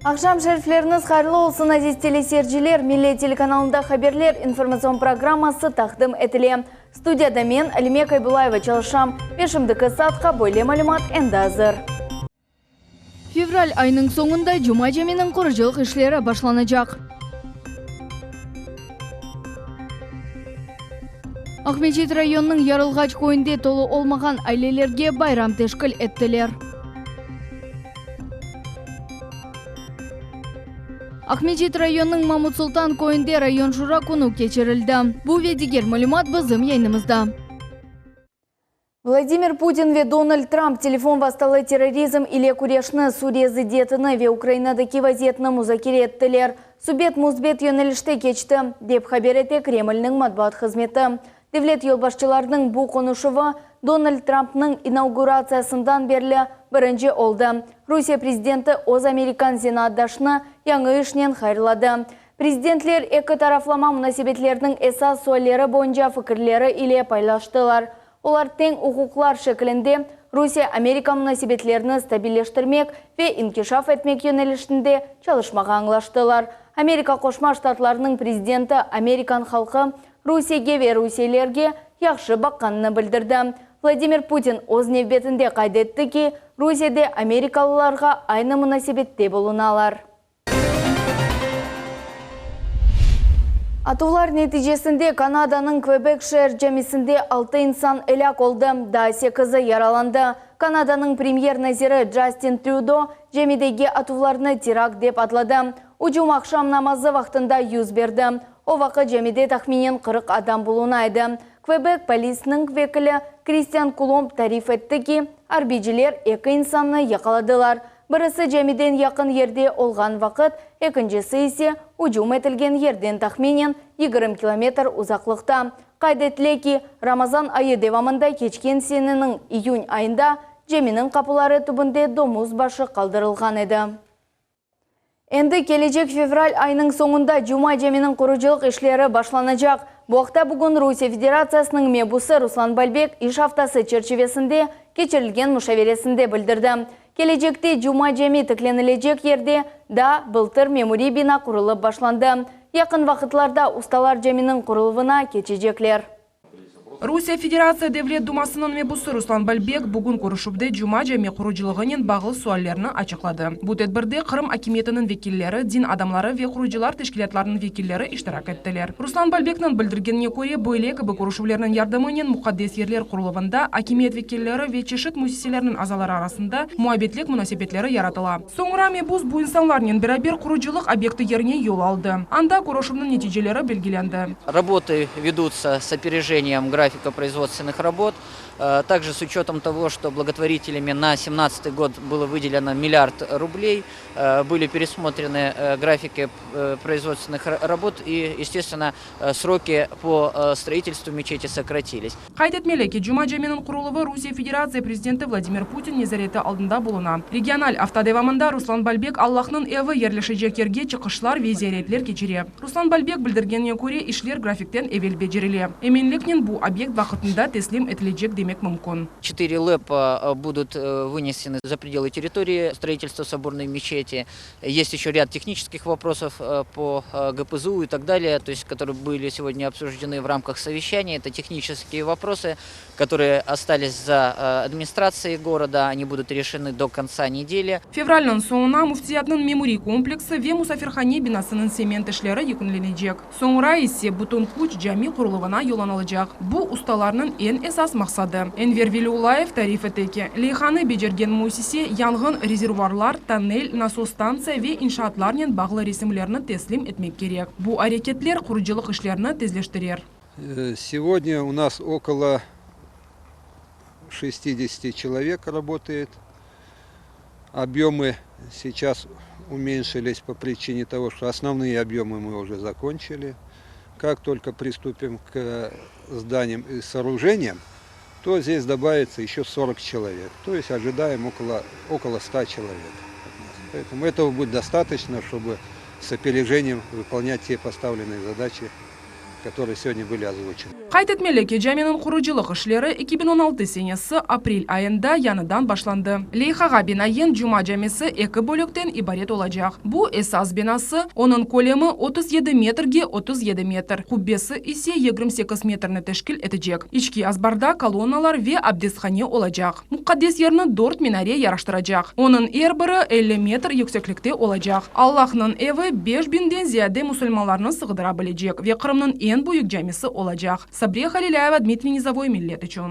Aqşam şerifleriñiz hayırlı olsun, aziz teleseyirciler! Millet telekanalında Haberler informatsion programması taqdim etile. Studiyada men, Alime Kaybulayeva çalışam ve şimdiki saatqa böyle malümat endi azır. Fevral ayınıñ soñunda Cuma caminiñ qurucılıq işleri başlanacaq. Aqmescit rayonınıñ Yarılğaç köyünde tolu olmağan ailelerge bayram teşkil ettiler. Aqmescit rayonınıñ Mamut Sultan köyünde rayon şura künü keçirildi. Bu ve diger malümat bizim yayınımızda. Vladimir Putin ve Donald Trump telefon vastalı terrorizm ile küreşni, Suriye zıddiyetini ve Ukrainadaki vaziyetni muzakere ettiler. Subet müsbet yönelişte keçti, dep haber ete Kremlniñ matbuat hızmeti. Devlet yolbaşçılarınıñ bu qonuşuvı Donald Trumpnıñ inauguratsiyasından berli birinci oldı. Rusiye prezidenti öz amerikan zenaatdaşını yañı işnen hayırladı. Prezidentler eki taraflama munasebetlerniñ esas sualleri boyunca fikirleri ile paylaştılar. Olar teñ uquqlar şeklinde Rusiye-Amerika munasebetlerini stabilleştirmek ve inkişaf etmek yönelişinde çalışmağa añlaştılar. Amerika Qoşma Ştatlarınıñ prezidenti amerikan halqı Rusiyege ve rusiyelilerge yahşı baqqanını bildirdi. Vladimir Putin öz nevbetinde qayd etti ki, Rusiyede amerikalılarğa aynı munasebette bulunalar. Atuvlar neticesinde Kanadanıñ Kvebek şeer camisinde altı insan elâk oldı, daa sekizi yaralandı. Kanadanıñ premyer-naziri Justin Trudeau camidegi atuvlarnı terakt dep adladı. Ücüm aqşam namazı vaqtında yüz berdi. O vaqıt camide tahminen 40 adam buluna edi. Kvebek polisiniñ vekili Kristian Kulomb tarif etti ki, arbiyciler eki insannı yaqaladılar. Birisi camiden yaqın yerde olğan vaqıt, ekincisi ise ücüm etilgen yerden tahminen 20 kilometr uzaqlıqta. Qayd etile ki, Ramazan ayı devamında keçken seneniñ iyün ayında caminiñ qapıları tübünde domuz başı qaldırılğan edi. Endi kelecek fevral ayınıñ soñunda Cuma caminiñ qurucılıq işleri başlanacaq. Bu aqta bugün Rusiye Federatsiyasınıñ mebusı Ruslan Balbek iş aftası çerçivesinde keçirilgen muşaveresinde bildirdi. Kelecekte Cuma cami tiklenilecek yerde daa bıltır memuriy bina qurulıp başlandı. Yaqın vaqıtlarda ustalar caminiñ quruluvına keçecekler. Rusiye Federatsiya Devlet Dumasınıñ mebusı Ruslan Balbek bugün körüşüvde Cuma cami qurucılığınen bağlı suallerni açıqladı. Bu tedbirde Qırım akimiyetiniñ vekilleri, din adamları ve qurucılar teşkilâtlarınıñ vekilleri iştirak ettiler. Ruslan Balbekniñ bildirgenine köre, böyle kibi körüşüvlerniñ yardımınen muqaddes yerler quruluvında akimiyet vekilleri ve çeşit müessiselerniñ azaları arasında muabbetlik munasebetleri yaratıla. Soñra mebus bu insanlarnen beraber qurucılıq obyekti yerine yol aldı. Anda körüşüvniñ neticeleri belgilendi. Работы ведутся с опережением графика производственных работ. Также с учетом того, что благотворителями на семнадцатый год было выделено миллиард рублей, были пересмотрены графики производственных работ и, естественно, сроки по строительству мечети сократились. Qayd etmeli ki, Cuma caminiñ quruluvı Rusiye Federatsiya prezidenti Vladimir Putin nezareti aldında buluna. Regional afta devamında Ruslan Balbek Allahnıñ evi yerleşecek yerge çıqışlar ve ziyaretler keçire. Ruslan Balbek bildirgenine köre, işler grafikten evel becerile. Eminliknen bu obyekt vaqıtında teslim etilecek demek mümkün. Четыре ЛЭПа будут вынесены за пределы территории строительства соборной мечети. Есть еще ряд технических вопросов по ГПЗУ и так далее, то есть, которые были сегодня обсуждены в рамках совещания. Это технические вопросы, которые остались за администрацией города, они будут решены до конца недели. Fevralniñ soñuna Müftiyatnıñ memuriy kompleksi ve musafirhane binasınıñ sement işleri yekünlenecek. Soñra ise bütün küç cami quruluvına yollanılacaq. Bu, ustalarnıñ eñ esas maqsadı. Enver Veliullayev tarif ete ki, leyhanı becergen müessise yanğın rezervuarlar, tonnel, nasos stantsiya ve inşaatlarnen bağlı resimlerni teslim etmek kerek. Bu areketler qurucılıq işlerini tezleştirer. Segodnâ u nas okolo şestidesяti çelovek rabotaet. Объемы сейчас уменьшились по причине того, что основные объемы мы уже закончили. Как только приступим к зданиям и сооружениям, то здесь добавится еще 40 человек. То есть ожидаем около, около 100 человек. Поэтому этого будет достаточно, чтобы с опережением выполнять те поставленные задачи. которые сегодня были озвучены. Qayd etmeli ki, caminiñ qurucılıq işleri 2016 senesi aprel ayında yañıdan başlandı. Leyhağa binaen, Cuma camisi eki bölükten ibaret olacaq. Bu, esas binası, onıñ kölemi 37 metrge 37 metr, qubbesi ise 28 metrni teşkil etecek. İçki azbarda kolonnalar ve abdesthane olacaq. Muqaddes yerni dört minare yaraştıracaq, onıñ er biri 50 metr yükseklikte olacaq. Allahnıñ evi 5000-den ziyade musulmanlarnı sığdıra bilecek ve Qırımnıñ eñ büyük camisi olacaq. Sabriye Halilâyeva, Dmitriy Nizovoy, Millet içün.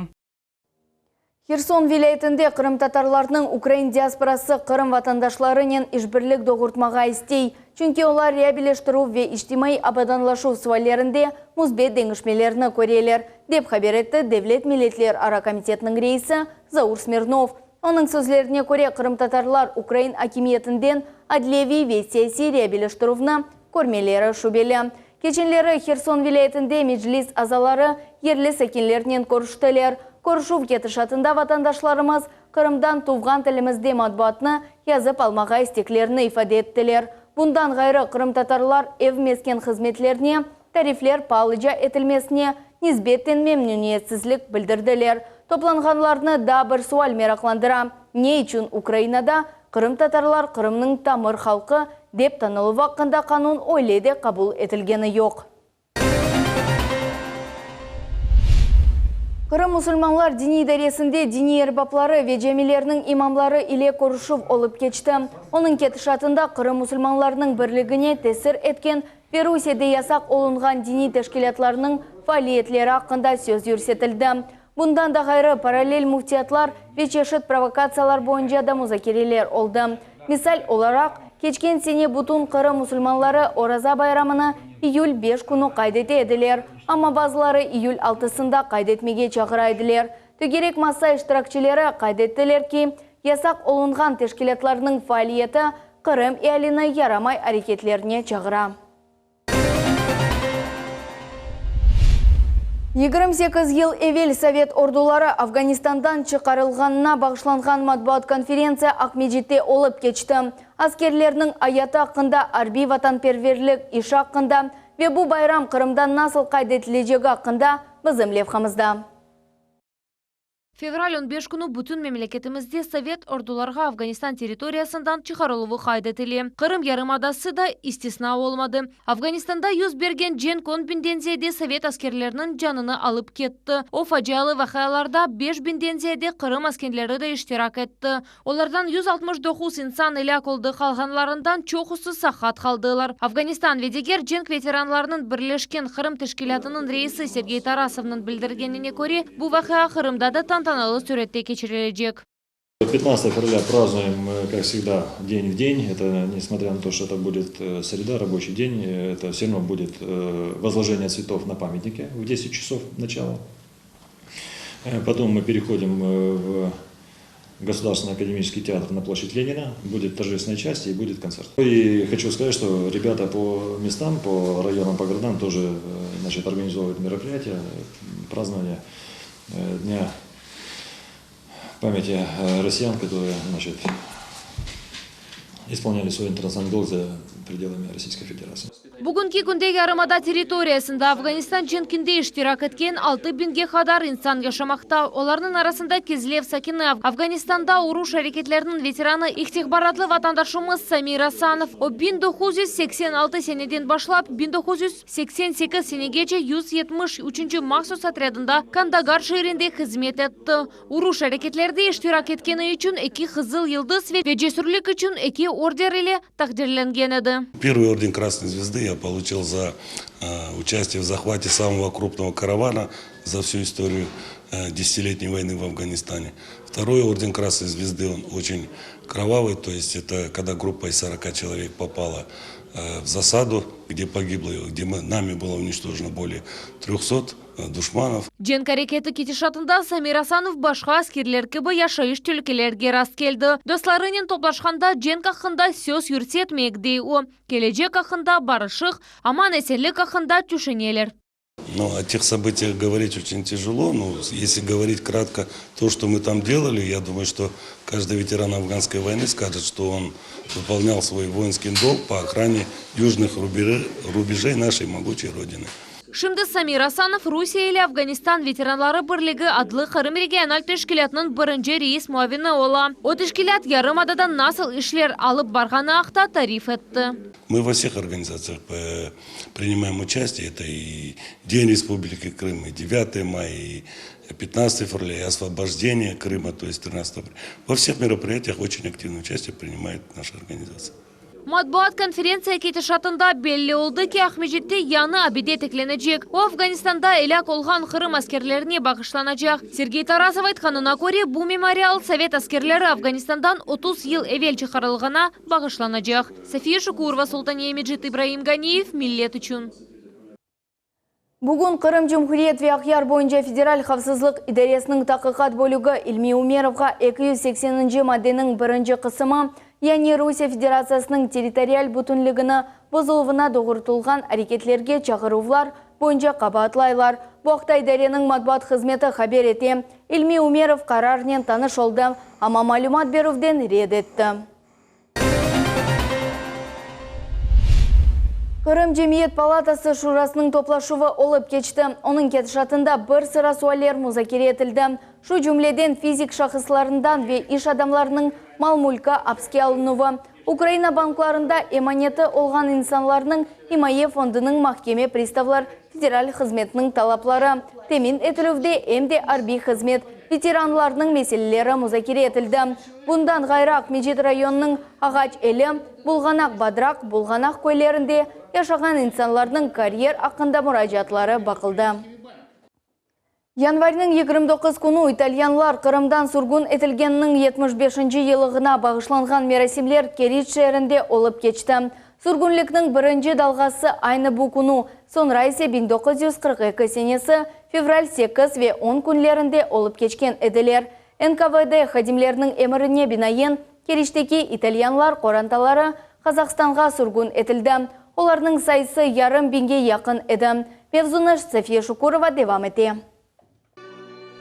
Herson vilâyetinde qırımtatarlarnıñ ukrain diasporası Qırım vatandaşlarınen işbirlik doğurtmağa istey, çünki olar reabiliştirüv ve içtimaiy abadanlaşuv suallerinde müsbet deñişmelerni köreler, dep haber etti Devlet milletlerara komitetiniñ reisi Zaur Smirnov. Onıñ sözlerine köre, qırımtatarlar ukrain akimiyetinden adliyeviy ve siyasiy reabiliştirüvni körmeleri şübeli. Keçenleri Herson vilâyetinde Meclis azaları yerli sakinlernen körüştiler. Körüşüv ketişatında vatandaşlarımız Qırımdan tuvğan tilimizde matbuatnı yazıp almağa isteklerini ifade ettiler. Bundan ğayrı, qırımtatarlar ev-mesken hızmetlerine tarifler paalıca etilmesine nisbeten memnüniyetsizlik bildirdiler. Toplanğanlarnı daa bir sual meraqlandıra, ne içün Ukrainada qırımtatarlar Qırımnıñ tamır halqı dep tanıluvı aqqında qanun öyle de qabul etilgeni yoq? Qırım musulmanlar diniy idaresinde diniy erbapları ve camilerniñ imamları ile körüşüv olıp keçti. Onıñ ketişatında Qırım musulmanlarınıñ birligine tesir etken ve Rusiyede yasaq olunğan diniy teşkilâtlarnıñ faaliyetleri aqqında söz yürsetildi. Bundan da ğayrı, parallel müftiyatlar ve çeşit provokatsiyalar boyunca da muzakereler oldı. Misal olaraq, keçken sene bütün Qırım musulmanları Oraza bayramını iyül 5 künü qayd ete ediler, amma bazıları iyül altısında qayd etmege çağıra ediler. Tögerek masa iştirakçileri qayd ettiler ki, yasaq olunğan teşkilâtlarnıñ faaliyeti Qırım ealini yaramay areketlerine çağıra. 28 yıl evel sovet orduları Afganistandan çıqarılğanına bağışlanğan matbuat konferentsiya Aqmescitte olıp keçti. Askerlerniñ ayatı aqqında, arbiy vatanperverlik işi aqqında ve bu bayram Qırımda nasıl qayd etilecegi aqqında bizim levhamızda. Fevral 15 künü bütün memleketimizde sovet ordularğa Afganistan territoriyasından çıqarıluvı qayd etile. Qırım yarımadası da istisna olmadı. Afganistanda yüz bergen cenk on biñden ziyade sovet askerleriniñ canını alıp ketti. O facialı vaqialarda beş biñden ziyade Qırım askerleri de iştirak etti. Olardan 169 insan elâk oldı, qalğanlarından çoqusı saqat qaldılar. Afganistan ve diger cenk veteranlarınıñ Birleşken Qırım teşkilâtınıñ reisi Sergey Tarasovnıñ bildirgenine köre, bu vaqia Qırımda da tantanalı sürette keçirilecek. 15 февраля празднуем, как всегда, день в день. Это, несмотря на то, что это будет среда, рабочий день, это все равно будет возложение цветов на памятнике в 10 часов начала. Потом мы переходим в Государственный академический театр на площадь Ленина. Будет торжественная часть и будет концерт. И хочу сказать, что ребята по местам, по районам, по городам тоже, значит, организовывают мероприятия, празднование Дня памяти россиян, которые, значит, исполняли свой интернациональный долг за пределами Российской Федерации. Bugünki künde yarımada territoriyasında Afganistan cenkinde iştirak etken altı biñge qadar insan yaşamaqta. Olarnıñ arasında Kezlev sakini, Afganistanda uruş areketleriniñ veteranı, istihbaratlı vatandaşımız Samir Asanov. O, 1986 seneden başlap 1988 senegece 173-nci mahsus otrâdında Kandagar şeerinde hızmet etti. Uruş areketlerde iştirak etkeni içün eki Qızıl Yıldız ve Cesürlik içün eki order ile taqdirlengen edi. Первый орден Красной Звезды я получил за участие в захвате самого крупного каравана за всю историю десятилетней войны в Афганистане. Второй орден Красной Звезды, он очень кровавый, то есть это когда группа из 40 человек попала в засаду, где погибло, где мы, нами было уничтожено более 300 душманов. Cenk areketi ketişatında Samir Asanov başqa askerler kibi yaşayış telükelerge rast keldi. Dostlarınen toplaşqanda cenk aqqında söz yürsetmeyik, dey o. Kelecek aqqında, barışıq, aman-esenlik aqqında tüşüneler. Ну, о тех событиях говорить очень тяжело, но если говорить кратко, то, что мы там делали, я думаю, что каждый ветеран афганской войны скажет, что он выполнял свой воинский долг по охране южных рубежей нашей могучей Родины. Şimdi Samir Asanov Rusiye ile Afganistan veteranları birligi adlı Qırım regional teşkilâtınıñ birinci reis muavini ola. O, teşkilât yarımadada nasıl işler alıp barğanı aqta tarif etti. Мы во всех организациях принимаем участие, это и День Республики Крым, и девятое мая, и пятнадцатое февраля, и освобождение Крыма, то есть тринадцатого апреля. Во всех мероприятиях очень активное участие принимает наша организация. Matbuat konferentsiya ketişatında belli oldı ki, Aqmescitte yañı abide tiklenecek. O, Afganistanda elâk olğan Qırım askerlerine bağışlanacaq. Sergey Tarasov aytqanına köre, bu memorial sovet askerleri Afganistandan 30 yıl evel çıqarılğana bağışlanacaq. Safiye Şukurova, Sultaniye Mecit, İbraim Ganiyev, Millet içün. Bugün Qırım Cumhuriyet ve Aqyar boyunca Federal havfsızlıq idaresiniñ taqiqat bölügi İlmi Umerovğa 280-nci maddeniñ birinci qısımı, yani Rusiye Federatsiyasınıñ territorial bütünligini bozuluvına doğrutılğan areketlerge çağıruvlar boyunca qabaatlaylar. Bu aqta idareniñ matbuat hızmeti haber ete. İlmi Umerov qararnen tanış oldı, amma malümat berüvden red etti. Qırım Cemiyet palatası şurasınıñ toplaşuvı olıp keçti. Onıñ ketişatında bir sıra sualler muzakere etildi. Şu cümleden, fizik şahıslarından ve iş adamlarınıñ mal-mülki apske alınuvı, Ukraina banklarında emaneti olğan insanlarnıñ imaye fondunıñ mahkeme pristavlar federal hızmetiniñ talapları temin etilüvde em de arbiy hızmet veteranlarınıñ meseleleri muzakere etildi. Bundan ğayrı, Aqmecit rayonınıñ Ağaç Eli, Bulğanaq Badraq, Bulğanaq köylerinde yaşağan insanlarnıñ karyer aqqında muracaatları baqıldı. Yanvarniñ 29 künü italyanlar Qırımdan sürgün etilgeniniñ 75-nci yıllığına bağışlanğan merasimler Keriç şeerinde olıp keçti. Sürgünlikniñ birinci dalğası aynı bu künü, soñra ise 1942 senesi fevral 8 ve 10 künlerinde olıp keçken ediler. NKVD hadimleriniñ emirine binaen, Keriçteki italyanlar qorantaları Qazahstanğa sürgün etildi. Olarnıñ sayısı yarım biñge yaqın edi. Mevzunı Safiye Şukurova devam ete.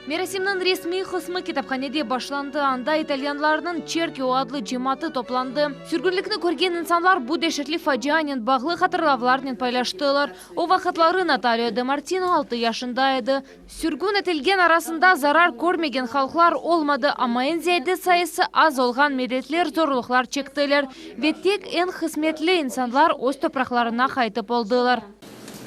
Merasimniñ resmiy qısmı kitaphanede başlandı, anda italyanlarnıñ Çerkio adlı cemaatı toplandı. Sürgünlikni körgen insanlar bu deşetli facianen bağlı hatırlavlarnen paylaştılar. O vaqıtları Natalio De Martino altı yaşında edi. Sürgün etilgen arasında zarar körmegen halqlar olmadı, amma eñ ziyade sayısı az olğan milletler zorluqlar çektiler ve tek eñ hızmetli insanlar öz topraqlarına qaytıp oldılar.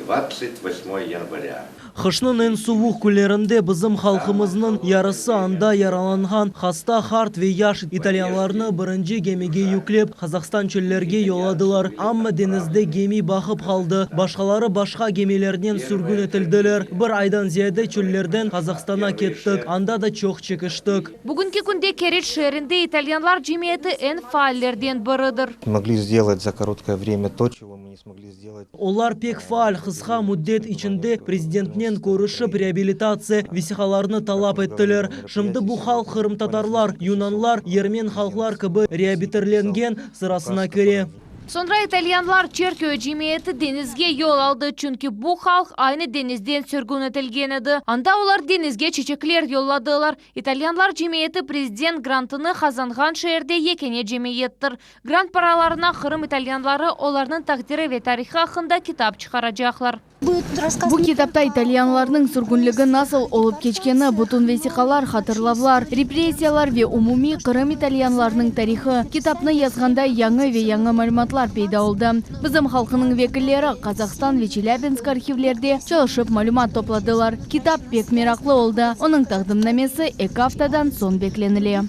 Dvadtsat vosmoye yanvarâ. Qışnıñ eñ suvuq künlerinde bizim halqımıznıñ yarısı anda yaralanğan hasta, qart ve yaş italyanlarnı birinci gemige yüklep, Qazahstan çöllerge yolladılar. Amma deñizde gemi baqıp qaldı, başqaları başqa gemilernen sürgün etildiler. Bir aydan ziyade çöllerden Qazahstana kettik, anda da çoq çekiştik. Bugünki künde Keriç şeerinde italyanlar cemiyeti eñ faallerden biridir. Mogli sdelat za korotkoye vremya to, çego mı ne smogli sdelat. Olar pek faal, qısqa müddet içinde prezidentnen körüşip, reabilitatsiya vesiqalarını talap ettiler. Şimdi bu halq qırımtatarlar, yunanlar, ermen halqlar kibi reabitirlengen sırasına kire. Soñra italyanlar Çerkio cemiyeti deñizge yol aldı, çünki bu halq aynı deñizden sürgün etilgen edi. Anda olar deñizge çeçekler yolladılar. İtalyanlar cemiyeti prezident grantını qazanğan şeerde yekâne cemiyettir. Grant paralarına Qırım italyanları, olarnıñ taqdiri ve tarihı aqqında kitap çıqaracaqlar. Bu kitapta italyanlarnıñ sürgünligi nasıl olıp keçkeni, bütün vesiqalar, hatırlavlar, repressiyalar ve umumiy Qırım italyanlarınıñ tarihı. Kitapnı yazğanda yañı ve yañı malümatlar peyda oldı. Bizim halqınıñ vekilleri Qazahstan ve Çelâbinsk arhivlerde çalışıp malümat topladılar. Kitap pek meraqlı oldı. Onıñ taqdimnamesi eki aftadan soñ beklenile.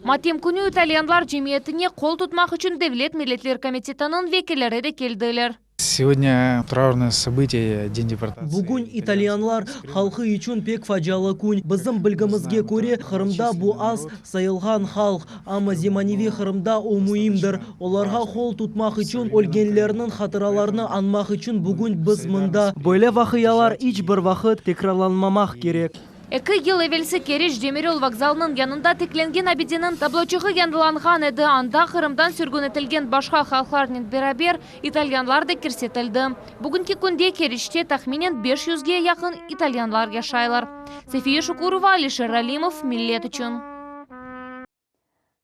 Matem künü italyanlar cemiyetine qol tutmaq içün Devlet milletler komitetiniñ vekilleri de keldiler. Segodnâ travurnoye sobıtiye, den deportatsiyi Bugün italyanlar halqı içün pek facialı kün. Bizim bilgimizge köre, Qırımda bu az sayılğan halq, amma zemaneviy Qırımda o müimdir. Olarğa qol tutmaq içün, ölgenlerniñ hatıralarını añmaq içün bugün biz mında. Böyle vaqialar iç bir vaqıt tekrarlanmamaq kerek. Eki yıl evelsi Keriç demiryol vokzalınıñ yanında tiklengen abideniñ tabloçığı yañılanğan edi, anda Qırımdan sürgün etilgen başqa halqlarnen beraber italyanlar da kirsetildi. Bugünki künde Keriçte tahminen beş yüzge yaqın italyanlar yaşaylar. Safiye Şukurova, Alişer Alimov, Millet içün.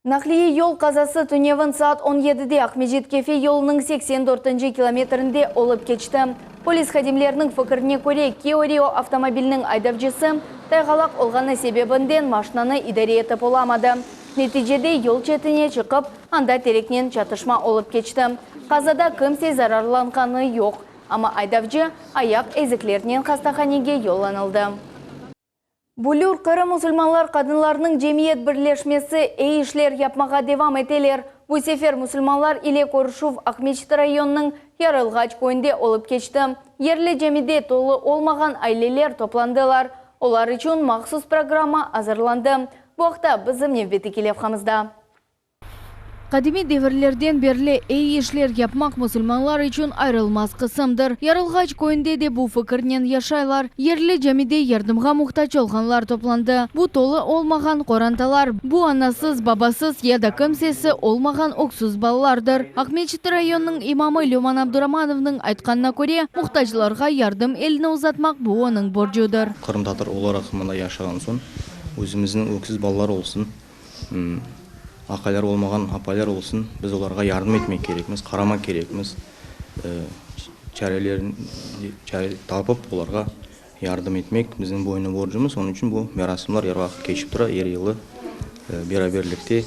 Naqliye yol qazası tünevin saat on yedide Aqmescit-Kefe yolunıñ seksen dörtünci kilometrinde olıp keçti. Polis hadimleriniñ fikirine köre, Kia Rio avtomobiliniñ aydavcısı tayğalaq olğanı sebebinden maşinanı idare etip olamadı. Neticede yol çetine çıqıp, anda tereknen çatışma olıp keçti. Qazada kimse zararlanğanı yoq, amma aydavcı ayaq eziklerinen hastahanege yollanıldı. Büllür Qırım musulmanlar qadınlarınıñ cemiyet birleşmesi eyi işler yapmağa devam eteler. Bu sefer musulmanlar ile körüşüv Aqmeçit rayonınıñ Yarılğaç köyünde olıp keçti. Yerli camide tolu olmağan aileler toplandılar. Olar içün mahsus programma azırlandı. Bu aqta bizim nevbetteki levhamızda. Qadimiy devirlerden berli eyi işler yapmaq musulmanlar içün ayırılmaz qısımdır. Yarılğaç köyünde de bu fikirnen yaşaylar. Yerli camide yardımğa muhtac olğanlar toplandı. Bu tolu olmağan qorantalar, bu anasız, babasız ya da kimsesi olmağan öksüz balalardır. Aqmeçit rayonınıñ imamı Lüman Abduramanovnıñ aytqanına köre, muhtaclarğa yardım elini uzatmaq bu onıñ borcudır. Qırımtatar olaraq mında yaşağan soñ, özümizniñ öksüz balalar olsun, Aqaylar olmağan apaylar olsun, biz olarğa yardım etmek kerekmiz, qaramaq kerekmiz, çarelerin çare tapıp olarğa yardım etmek bizim boynu borcumız. Onıñ içün bu merasimler er vaqıt keçip tura, er yılı beraberlikte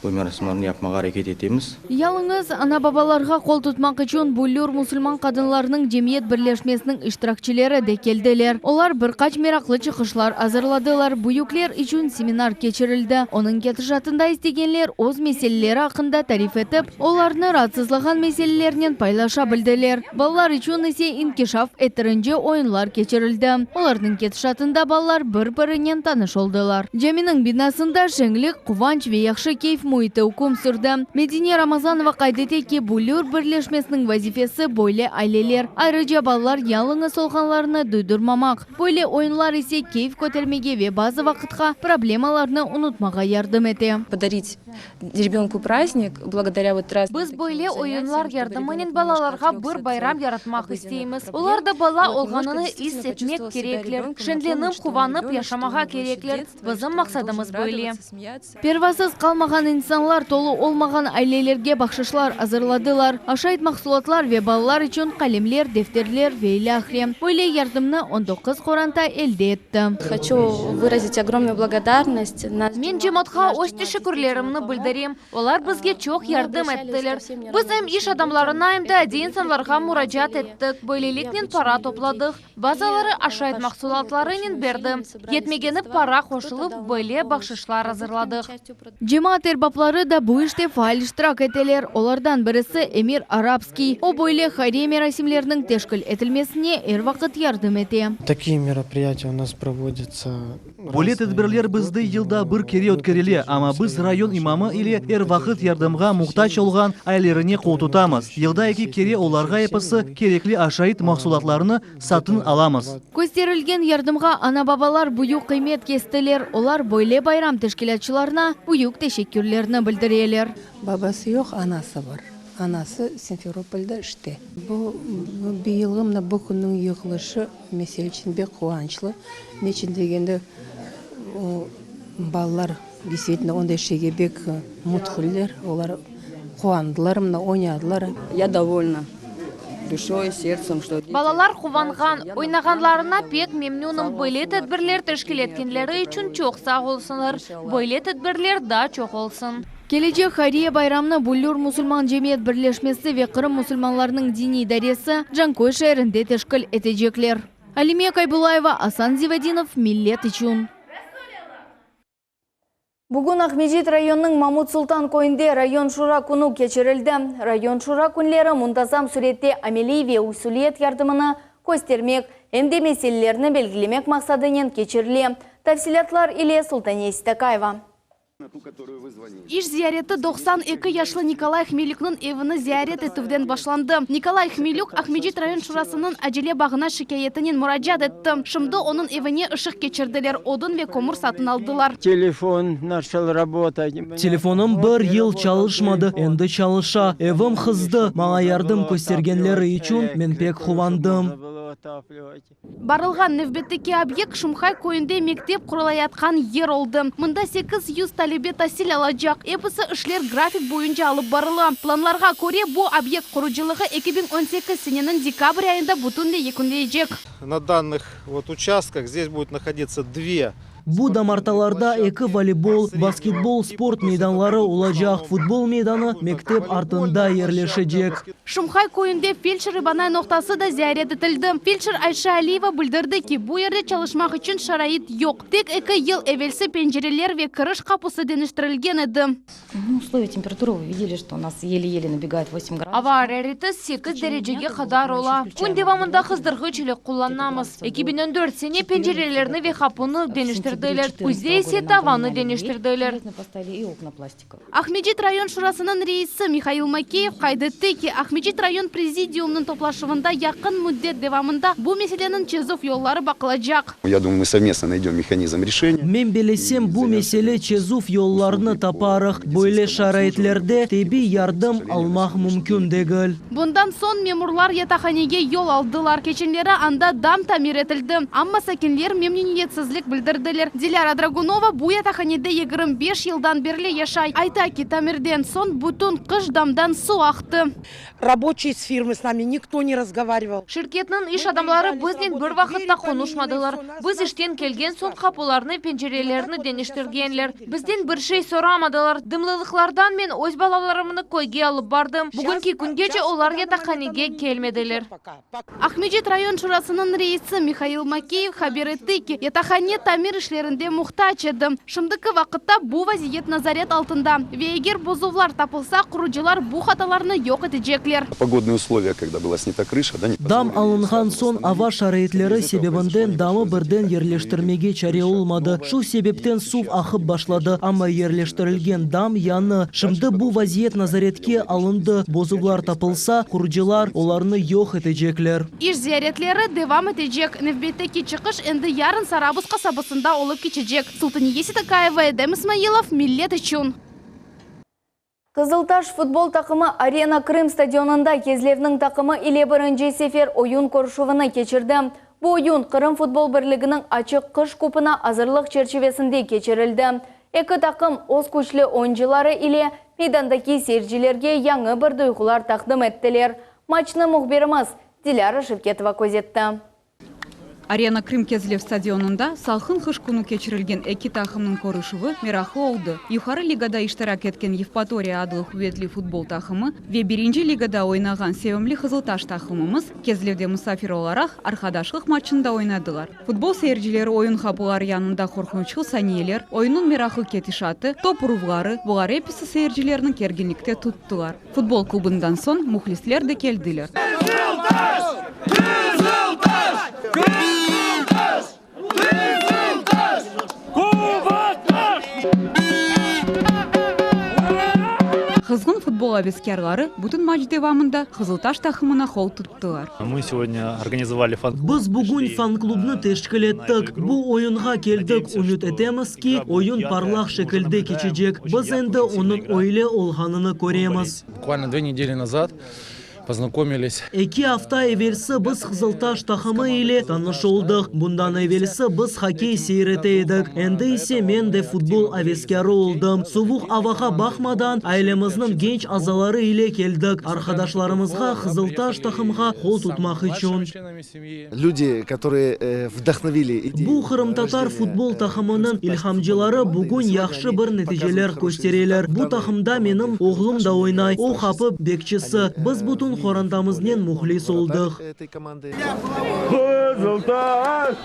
bu merasimlerni yapmağa areket etemiz. Yalıñız ana-babalarğa qol tutmaq içün Büllür musulman qadınlarınıñ cemiyet birleşmesiniñ iştirakçileri de keldiler. Olar bir qaç meraqlı çıqışlar azırladılar, büyükler içün seminar keçirildi. Onıñ ketişatında istegenler öz meseleleri aqqında tarif etip, olarnı raatsızlağan meselelernen paylaşa bildiler. Balalar içün ise inkişaf ettirinci oyunlar keçirildi. Olarnıñ ketişatında balalar bir-birinen tanış oldılar. Caminiñ binasında şeñlik, quvanç ve yahşı keyf müiti üküm sürdi. Medine Ramazanova qayd ete ki, Büllür birleşmesiniñ vazifesi böyle aileler, ayrıca balalar yalıñız olğanlarını duydurmamaq. Böyle oyunlar ise keyf kötermege ve bazı vaqıtqa problemalarnı unutmağa yardım ete. Podarit Rebönku prazdnik, blagodarâ vot raznym Biz böyle oyunlar yardımınen balalarğa bir bayram yaratmaq isteymiz. Olar da bala olğanını is etmek kerekler, şeñlenip, quvanıp yaşamağa kerekler. Bizim maqsadımız böyle. Pervasız qalmağan insanlar tolu olmağan ailelerge bahşışlar azırladılar, aşayt mahsulatlar ve balalar içün qalemler, defterler ve ilâhre. Böyle yardımnı 19 qoranta elde etti. Hoçu vırazit ogromnuyu blagodarnost. Men cemaatqa öz teşekkürlerimni bildirem, olar bizge çoq yardım ettiler. Biz em iş adamlarına, em de adiy insanlarğa muracaat ettik, böyleliknen para topladıq. Bazıları aşayt mahsulatlarınen berdi, yetmegeni para qoşulıp, böyle bahşışlar azırladıq. Cemaat erbapları da bu işte faal iştirak eteler. Olardan birisi Emir Arapskiy. O, böyle hayriye merasimleriniñ teşkil etilmesine er vaqıt yardım ete. Takiye meropriyatiya u nas provoditsa. Böyle tedbirler bizde yılda bir kere ötkerile, amma biz rayon imamı ile er vaqıt yardımğa muhtac olğan ailelerine qoltutamız. Yılda eki kere olarğa episi kerekli aşayt mahsulatlarını satın alamız. Kösterilgen yardımğa ana-babalar büyük qıymet kestiler. Olar böyle bayram teşkilâtçılarına büyük teşekkürlerini bildireler. Babası yoq, anası bar. Anası Simferopolda işte. Bu bıyılğı mına bu künniñ yığılışı mesel içün bek quvançlı. Neçün degende, o balalar destvitelno onday şeyge bek mutluler, olar quvandılar, mına oynadılar. Ya dovolna duşoy, serdtsem, çto deti. Balalar quvanğan, oynağanlarına pek memnünim. Böyle tedbirler teşkil etkenleri içün çoq sağ olsunlar. Böyle tedbirler daa çoq olsun. Kelecek hayriye bayramnı Büllür musulman cemiyet birleşmesi ve Qırım musulmanlarınıñ diniy idaresi Canköy şeerinde teşkil etecekler. Alime Kaybullayeva, Asan Zivadinov, Millet içün. Bugün Aqmescit rayonınıñ Mamut Sultan köyünde rayon şura künü keçirildi. Rayon şura künleri muntazam sürette ameliy ve usuliyet yardımını köstermek, em de meselelerni belgilemek maqsadınen keçirile. Tafsilâtlar ile Sultaniye Sitakaeva. İş ziyareti 92 yaşlı Nikolay Hmelükniñ evini ziyaret etüvden başlandı. Nikolay Hmelük Aqmescit rayon şurasınıñ acele bağına şikâyetinen muracaat etti. Şimdi onıñ evine ışıq keçirdiler, odun ve kömür satın aldılar. Telefon naçal rabotat. Telefonım bir yıl çalışmadı, endi çalışa. Evim qızdı, maña yardım köstergenleri içün men pek quvandım. отапливать. Barılğan nevbetteki obyekt Şumhay köyünde mektep qurulayatqan yer oldı. Mında 800 talebe tasil alacaq. Episi işler grafik boyunca alıp barıla. Planlarğa köre, bu obyekt qurucılığı 2018 seneniñ dekabr ayında bütünley yekünleycek. На данных вот участках здесь будет находиться две Bu damartalarda eki voleybol, basketbol sport meydanları olacaq, futbol meydanı mektep artında yerleşecek. Şumhay köyünde feldşer-ebanay noqtası da ziyaret etildi. Feldşer Ayşe Aliyeva bildirdi ki, bu yerde çalışmaq içün şarait yoq. Tek eki yıl evelsi pencereler ve kiriş qapusı deñiştirilgen edi. Ну, условия температуры вы видели, что у нас еле-еле набегает 8 градусов. Ava arareti 8 derecege qadar ola. Kün devamında qızdırğıç ile qullanamız. 2014 sene pencerelerni ve qapunı deñiştirdiler, küzde ise tavannı deñiştirdiler. Поставили и окна пластиковые. Aqmescit rayon şurasınıñ reisi Mihail Makeyev qayd etti ki, Aqmescit rayon prezidiumınıñ toplaşuvında yaqın müddet devamında bu meseleniñ çezüv yolları baqılacaq. Я думаю, мы совместно найдем механизм решения. Men bellesem, bu mesele çezüv yollarını taparıq. Böyle şaraitlerde tibbiy yardım almaq mümkün degil. Bundan soñ memurlar yataqhanege yol aldılar. Keçenleri anda dam tamir etildi, amma sakinler memnüniyetsizlik bildirdiler. Dilâra Dragunova bu yataqhanede 25 yıldan berli yaşay. Ayta ki, tamirden soñ bütün qış damdan suv aqtı. Рабочие с фирмы с нами никто не разговаривал. Şirketniñ iş adamları biznen bir vaqıt da qonuşmadılar. Biz işten kelgen soñ qapularnı, pencerelerni deñiştirgenler. Bizden bir şey soramadılar. Dımlılıqlardan men öz balalarımnı köyge alıp bardım. Bugünki küngece olar yataqhanege kelmediler. Aqmescit rayon şurasınıñ reisi Mihail Makeyev haber etti ki, yataqhane tamir işlerinde muhtac edi. Şimdiki vaqıtta bu vaziyet nazaret altında ve eger bozuvlar tapılsa, qurucılar bu hatalarnı yoq etecekler. Погодные условия, когда была снята крыша, да, не Dam alınğan soñ ava şaraitleri sebebinden damı birden yerleştirmege çare olmadı. Şu sebepten suv aqıp başladı, amma yerleştirilgen dam yañı. Şimdi bu vaziyet nazaretke alındı, bozuvlar tapılsa, qurucılar olarnı yoq etecekler. İş ziyaretleri devam etecek. Nevbetteki çıqış endi yarın Sarabuz qasabasında olıp keçecek. Sultaniye Seytakayeva, Edem İsmailov, Millet içün. Qızıltaş futbol taqımı Arena Krım stadionında Kezlevniñ taqımı ile birinci sefer oyun körüşüvini keçirdi. Bu oyun Qırım futbol birliginiñ açıq qış kupına azırlıq çerçivesinde keçirildi. Eki taqım öz küçlü oyuncıları ile meydandaki seyircilerge yañı bir duyğular taqdim ettiler. Maçnı mühbirimiz Dilâra Şevketova közetti. Arena Krım Kezlev stadionında salqın qış künü keçirilgen eki taqımnıñ körüşüvi meraqlı oldı. Yuqarı ligada iştirak etken Yevpatoriya adlı quvetli futbol taqımı ve birinci ligada oynağan sevimli Qızıltaş taqımımız Kezlevde musafir olaraq arqadaşlıq matçında oynadılar. Futbol seyircileri oyun qapıları yanında qorqunçlı saniyeler, oyunnıñ meraqlı ketişatı, top uruvları, bular episi seyircilerni kerginlikte tuttılar. Futbol klubından soñ mühlisler de keldiler. Qızıltaş! Qızıltaş! Qızıltaş! Qızıltaş! Quvantaş! Qızğın futbol aveskârları bütün matç devamında Qızıltaş taqımına qol tuttılar. Мы сегодня организовали фан-клуб. Biz bugün fan-klubnı teşkil ettik. Bu oyunğa keldik, ümüt etemiz ki, oyun parlaq şekilde keçecek. Biz endi onıñ öyle olğanını köremiz. Bukvalno dve nedeli nazad poznakomiliz. Eki afta evelsi biz Qızıltaş taqımı ile tanış oldıq. Bundan evelsi biz hokkey seyir ete edik. Endi ise men de futbol aveskârı oldım. Suvuq avağa baqmadan, ailemizniñ genç azaları ile keldik, arqadaşlarımızğa, Qızıltaş taqımğa qol tutmaq içün. Люди, которые vdahnovili ideyu. Bu qırımtatar futbol taqımınıñ ilhamcıları bugün yahşı bir neticeler köstereler. Bu taqımda menim oğlum da oynay, o qapı bekçisi. Biz bütün qorantamıznen mühlis oldıq.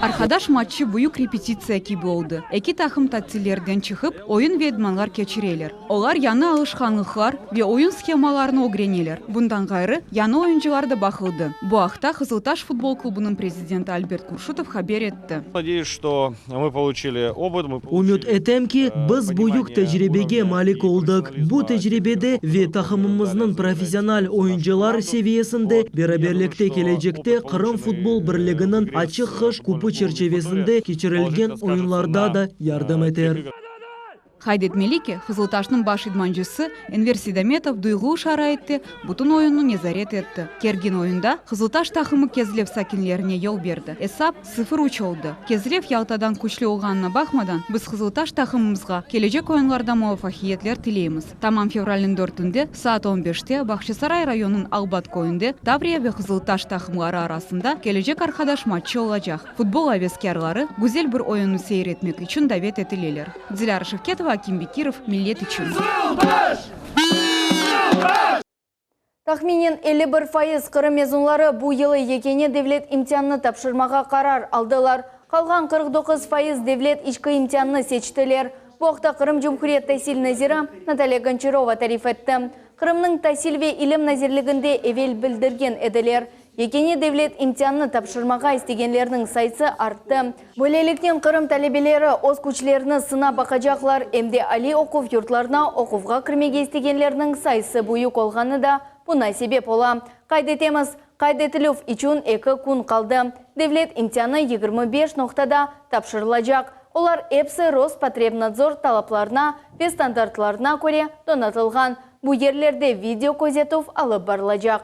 Arqadaş matçı büyük repetitsiya kibi oldı. Eki taqım tatillerden çıqıp, oyun ve idmanlar keçireler. Olar yañı alışqanlıqlar ve oyun shemalarını ögreneler. Bundan ğayrı, yañı oyuncılar da baqıldı. Bu aqta Qızıltaş futbol klubunıñ prezidenti Albert Kurşutov haber etti. Nadeyüs, çto mı poluçili opıt, mı Ümüt etem ki, biz büyük tecribege malik oldıq. Bu tecribede ve taqımımıznıñ professional oyuncılar seviyesinde beraberlikte kelecekte Qırım futbol birliginiñ açıq qış kupu çerçivesinde keçirilgen oyunlarda da yardım eter. Qayd etmeli ki, Qızıltaşnıñ baş idmancısı Enver Seydametov duyğulı şaraitte bütün oyunnı nezaret etti. Kergin oyunda Qızıltaş taqımı Kezlev sakinlerine yol berdi. Esap, sıfır üç oldı. Kezlev Yaltadan küçlü olğanına baqmadan, biz Qızıltaş taqımımızğa kelecek oyunlarda muvafaqiyetler tileymiz. Tamam fevralniñ dörtünde, saat on beşte, Bağçasaray rayonınıñ Albat köyünde Tavriya ve Qızıltaş taqımları arasında kelecek arqadaş matçı olacaq. Futbol aveskârları güzel bir oyunnı seyir etmek içün davet etileler. Dilâra Şevketova, Akim Bekirov, Millet içün. Tahminen 51% Qırım mezunları bu yılı yekâne devlet imtianını tapşırmağa qarar aldılar. Qalğan 49% devlet içki imtianını seçtiler. Bu aqta Qırım Cumhuriyet tasil naziri Natalya Gonçarova tarif etti. Qırımnıñ tasil ve ilim nazirliginde evel bildirgen ediler, yekâne devlet imtianını tapşırmağa istegenlerniñ sayısı arttı. Böyleliknen Qırım talebeleri öz küçlerini sınap baqacaqlar, em de aliy oquv yurtlarına oquvğa kirmege istegenlerniñ sayısı büyük olğanı da buña sebep ola. Qayd etemiz, qayd etilüv içün eki kün qaldı. Devlet imtianı 25 noqtada tapşırılacaq. Olar epsi Rospotrebnadzor talaplarına ve standartlarına köre donatılğan. Bu yerlerde video közetüv alıp barılacaq.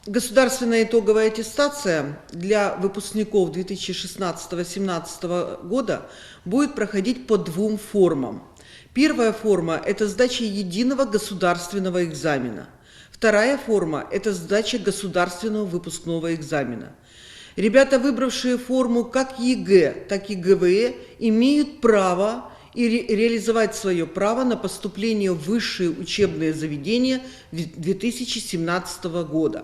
Государственная итоговая аттестация для выпускников 2016-17 года будет проходить по двум формам. Первая форма – это сдача единого государственного экзамена. Вторая форма – это сдача государственного выпускного экзамена. Ребята, выбравшие форму как ЕГЭ, так и ГВЭ, имеют право и реализовать свое право на поступление в высшие учебные заведения 2017 года.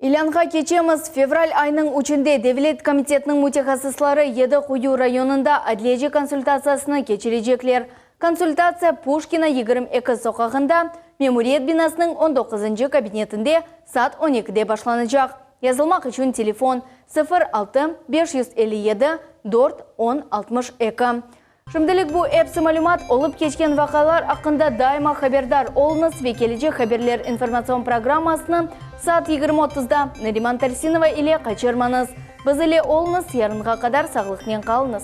İlânğa keçemiz. Fevral ayınıñ üçünde Devlet komitetiniñ mütehassısları Yedi Quyu rayonında adliyeci konsultatsiyasını keçirecekler. Konsultatsiya Puşkina 22 soqağında, memuriyet binasınıñ on doquzıncı kabinetinde saat on ekide başlanacaq. Yazılmaq içün telefon, 06 557 4 10 62. Şimdilik bu epsi malümat, olıp keçken vaqialar aqqında daima haberdar oluñız ve kelecek haberler informatsion programmasını saat yigirmi otuzda Nariman Tersinova ile qaçırmañız. Biz ile oluñız, yarınğa qadar sağlıqnen qalıñız.